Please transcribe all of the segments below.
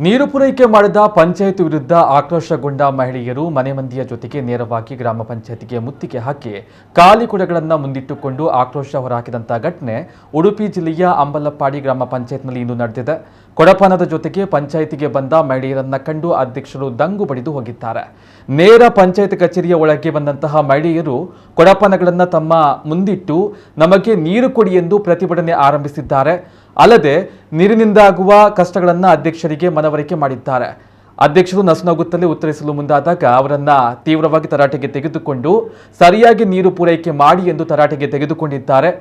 ನೀರು ಪೂರೈಕೆ ಮಾಡಿದ ಪಂಚಾಯತ್ ವಿರುದ್ಧ ಆಕ್ರೋಶಗೊಂಡ ಮಹಿಳೆಯರು ಮನೆ ಮಂದಿಯ ಜೊತೆಗೆ ನೇರವಾಗಿ ಗ್ರಾಮ ಪಂಚಾಯತಿಗೆ ಮುತ್ತಿಗೆ ಹಾಕಿ ಖಾಲಿ ಕೊಡೆಗಳನ್ನು ಮುಂದಿಟ್ಟುಕೊಂಡು ಆಕ್ರೋಶ ಹೊರಹಾಕಿದಂತಹ ಘಟನೆ ಉಡುಪಿ ಜಿಲ್ಲೆಯ ಅಂಬಲಪಾಡಿ ಗ್ರಾಮ ಪಂಚಾಯತ್ನಲ್ಲಿ ಇಂದು ನಡೆದಿದೆ. ಕೊಡಪಾನದ ಜೊತೆಗೆ ಪಂಚಾಯತಿಗೆ ಬಂದ ಮಹಿಳೆಯರನ್ನ ಕಂಡು ಅಧ್ಯಕ್ಷರು ದಂಗು ಬಡಿದು ಹೋಗಿದ್ದಾರೆ. ನೇರ ಪಂಚಾಯತ್ ಕಚೇರಿಯ ಒಳಗೆ ಬಂದಂತಹ ಮಹಿಳೆಯರು ಕೊಡಪಾನಗಳನ್ನು ತಮ್ಮ ಮುಂದಿಟ್ಟು ನಮಗೆ ನೀರು ಕೊಡಿ ಎಂದು ಪ್ರತಿಭಟನೆ ಆರಂಭಿಸಿದ್ದಾರೆ. ಅಲ್ಲದೆ ನೀರಿನಿಂದಾಗುವ ಕಷ್ಟಗಳನ್ನು ಅಧ್ಯಕ್ಷರಿಗೆ ಮನವರಿಕೆ ಮಾಡಿದ್ದಾರೆ. ಅಧ್ಯಕ್ಷರು ನಸುನಗುತ್ತಲೇ ಉತ್ತರಿಸಲು ಮುಂದಾದಾಗ ಅವರನ್ನ ತೀವ್ರವಾಗಿ ತರಾಟೆಗೆ ತೆಗೆದುಕೊಂಡು ಸರಿಯಾಗಿ ನೀರು ಪೂರೈಕೆ ಮಾಡಿ ಎಂದು ತರಾಟೆಗೆ ತೆಗೆದುಕೊಂಡಿದ್ದಾರೆ.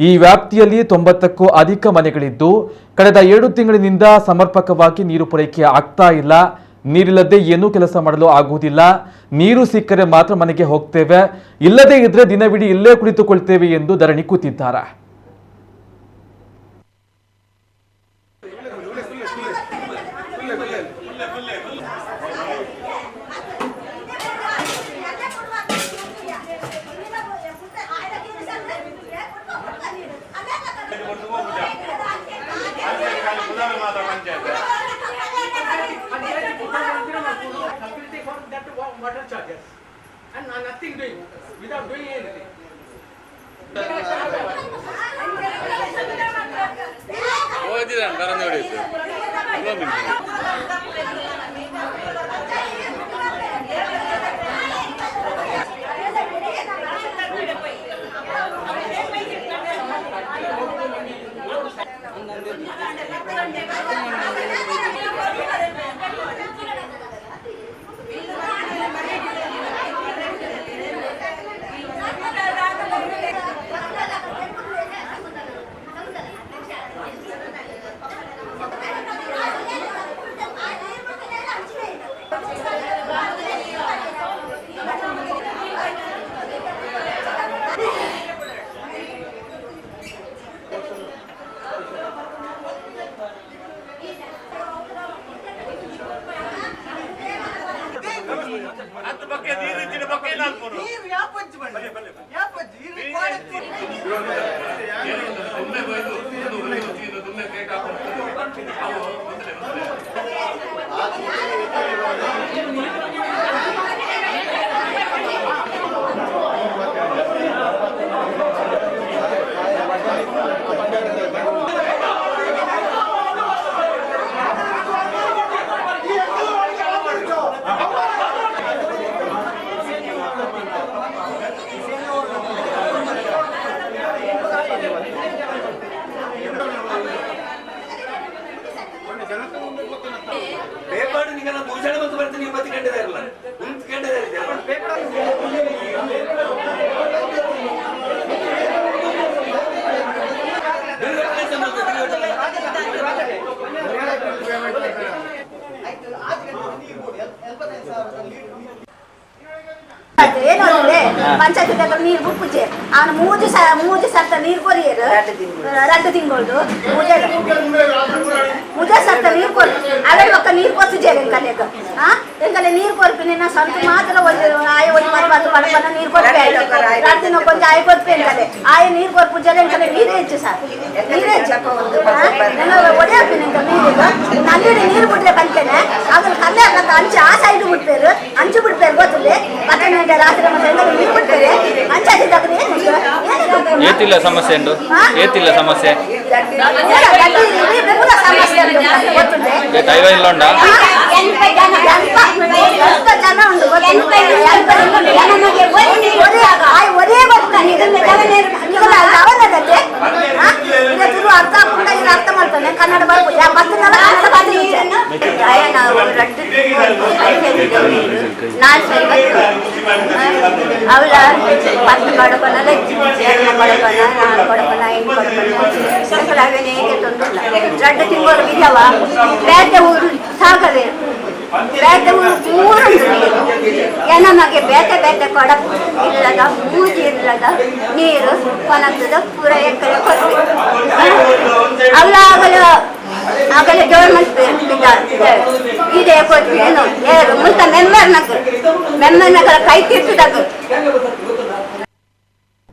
ಈ ವ್ಯಾಪ್ತಿಯಲ್ಲಿ 90ಕ್ಕೂ ಅಧಿಕ ಮನೆಗಳಿದ್ದು ಕಳೆದ 7 ತಿಂಗಳಿನಿಂದ ಸಮರ್ಪಕವಾಗಿ ನೀರು ಪೂರೈಕೆ ಆಗ್ತಾ ಇಲ್ಲ. ನೀರಿಲ್ಲದೆ ಏನೂ ಕೆಲಸ ಮಾಡಲು ಆಗುವುದಿಲ್ಲ. ನೀರು ಸಿಕ್ಕರೆ ಮಾತ್ರ ಮನೆಗೆ ಹೋಗ್ತೇವೆ, ಇಲ್ಲದೇ ಇದ್ರೆ ದಿನವಿಡೀ ಇಲ್ಲೇ ಕುಳಿತುಕೊಳ್ತೇವೆ ಎಂದು ಧರಣಿ ಕೂತಿದ್ದಾರೆ. Water charges and nothing doing without doing anything. Panchayat ನೀರು ಬುಪ್ಪುಜೆ ಅವನು ಮೂಜು ಸರ್ತ ನೀರು ಕೊರಿಯರು 2 ತಿಂಗಳು ಮುಜೆ ಸರ್ತ ನೀರು ಕೊರು ಅವೇ ಒಕ್ಕ ನೀರು ಕೊರ್ಸುಜೆ ಎಂಕಲೆಗ್ ಎಂಕಲೆ ನೀರು ಕೊರ್ಪಿನ ಸಂತ ಮಾತ್ರ ಒಂದು ಆಯ ಒಂದು ಪತ್ತು ಪಡಪನ ನೀರು ಕೊರ್ಪೆ 2 ದಿನ ಕೊಂಚ ಆಯ ಕೊರ್ಪೆ ಎಂಕಲೆ ಆಯ ನೀರು ಕೊರ್ಪುಜೆ ಎಂಕಲೆ ನೀರೇ ಹೆಚ್ಚು ಸರ್ ನೀರೇ ಹೆಚ್ಚು ಒಡೆಯಪ್ಪಿನ ಎಂಕ ನೀರು ನಲ್ಲಿಡಿ ನೀರು ಬಿಟ್ರೆ ಕಲ್ತೇನೆ ಅದ್ರ ಕಲ್ಲೆ ಆಗತ್ತ ಅಂಚು ಆ ಸೈಡ್ ಬಿಟ್ಪೇರು ಅಂಚು ಬಿಟ್ಪೇರು ಗೊತ್ತಿಲ್ಲ ಮತ್ತೆ ರಾತ್ರಿ ಮತ್ತೆ ಎಂಕಲೆ ನೀರು ಬಿಟ್ಪೇರೆ ಅಂಚಾತಿದ್ದಾಗ್ರಿ. ಏತಿಲ್ಲ ಸಮಸ್ಯೆ ಉಂಟು, ಏತಿಲ್ಲ ಸಮಸ್ಯೆ ದೈವ ಇಲ್ಲ ಉಂಟಾ? ಅರ್ಥ ಮಾಡ್ತಾನೆ ಕನ್ನಡ ಅವಳ 10 ಕೊಡಪನ 2 ಕೊಡಪನ 4 ಕೊಡಪನ 5 ಕೊಡಪನ ಅವೇನೇಕೆ ತೊಂದಿಲ್ಲ. 2 ತಿಂಗಳು ಬಿದ್ದವ ಬೇತೆ ಊರು ಸಾಗದೆ ಬೇತೆ ಊರು ಮೂರುಂಟು ನೀರು ನಮಗೆ ಬೇತೆ ಬೇತೆ ಕೊಡಪ್ ಇಲ್ಲದ ಮೂಜಿ ಇಲ್ಲದ ನೀರು ಕೊನತ್ತದ ಪೂರ ಎಕ್ಕರೆ ಕೊಡ್ಬೇಕು. ಅವಳ ಆಗಲ ಆಗಲೇ ಗೌರ್ಮೆಂಟ್ ಇದೇ ಕೊಟ್ಟು ಏನು ಏರು ಮುಂತ ಮೆಂಬರ್ನಗರ ಕೈ ತೀರ್ತದಾಗ